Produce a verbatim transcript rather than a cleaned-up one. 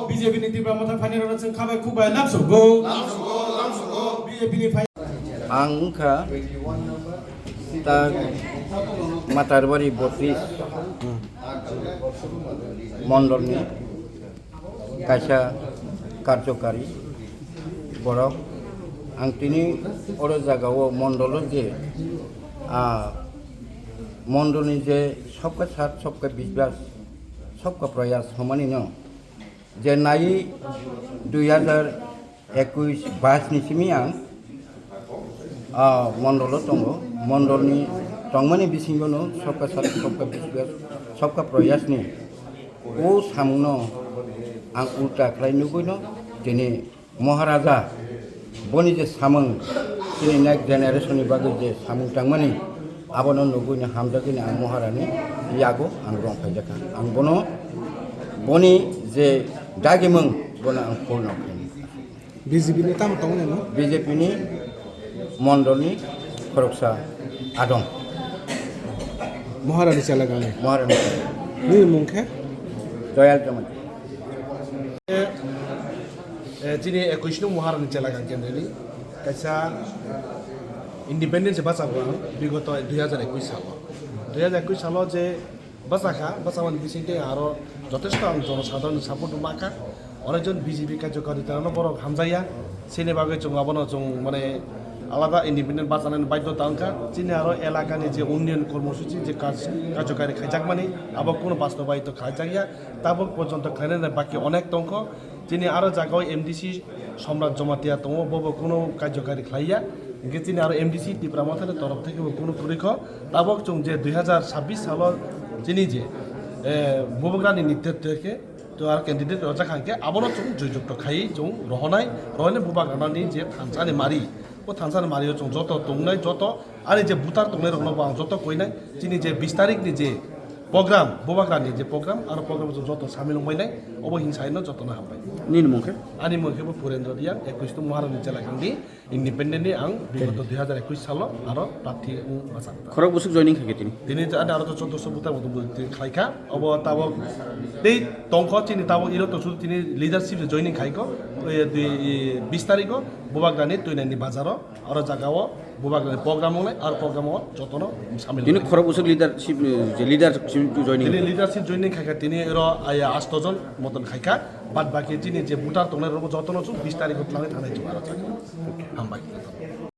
B J P ni Tipra Motha phainairokno chwng khabai khukbai lamsogo. B J P ni phai- Ang wngkha ta Matarbari botris mondolni kaisa karjokari borok. Ang tini oro jagao mondolo je, ah, mondolni je sobka sat, sobka biswas, sobka prayas hwnmani no je nai dui hajar ekush bais ni simi ang, ah, mondolo tongo. Mondolni tongmani bisingo no sobka sat, sobka biswas, sobka prayas ni o samungno ang ulta khlai nugwi no tini Maharaja boni je samung, chini next generation ni bagwi je samung tangmani, abono nugwi ni hamjagwi ni ang Maharani yago ang rong phaijakha. Ang bono boni je dagimung bono ang purno khainai. B J P ni tamo tongo no? B J P ni mondolni khoroksa adong. Maharani chela gani. Maharani. Nini mung khe? Doyal Jamatia. Eh, chini ekush nung Maharani chela gang kendreni kaisa independence bacha bwrang bigoto dui hajar ekush salo. Dui hajar ekush salo je bacha kha, bacha mani bising tei aro jotesto ang jono sadharoni support ma kha. Onekjon B J P karjokarita no borok hamjaya. Chini bagwi chwng abono chwng mane alada independent bachanani baidhota wngkha. Chini aro elakani je unnayan kormosuchi je kaj-, karjokari khaijakmani abo kuno bastobaito khaijakya. Tabuk porjonto khlainani baki onek tongkho. Chini aro jagao M D C Somrat Jomatia tongo, bobo kuno karjokari khlaiya. Hinkhe chini aro M D C Tipra Mothani torof thekebo kuno kwrwikho. Tabuk chwng je dui hajar sabbish salo chini je, eh, Bubagrani nitritwe khe to aro candidate rojak hangkhe abono chwng joyjukto khaiwi chwng rohonai, rohonai Bubagrani je thansani mari. O thansani mario chwng joto tongnai, joto ani je butar tongnai rokno bo ang joto koinai. Chini je bis tarikh ni je program, Bubagrani je program, aro program o chwng joto samil wngbainai, obo hinsaino jotono hambai. Nini mung khe? Ani mung khe bo Purendra Reang, ekush nung Maharani chela khangni, independent ni ang bigoto dui hajar ekush salo aro prarthi wng bachakha. Khorok bwswk joining khaikhe tini? Tini ani aro to choddoso butar moto bo tini khlaikha, obo tabok tei tongkho chini tabok iro to sudu tini leadership joining khaikho, eh, dui, bis tarikh o Bubagrani Twinaini bazaro. Aro jagao Bubagrani program wngnai, aro program o jotono samil tini wngnai. Khorok bwswk leadership, eh, je leadership joining? Tini leadership joining khaikha tini ro, aya, asto jon moton khaikha, bad baki chini je voter tongnai rokbo jotono chwng bis tarikh o twlangwi thangnai chwng aro jaga. Hambai.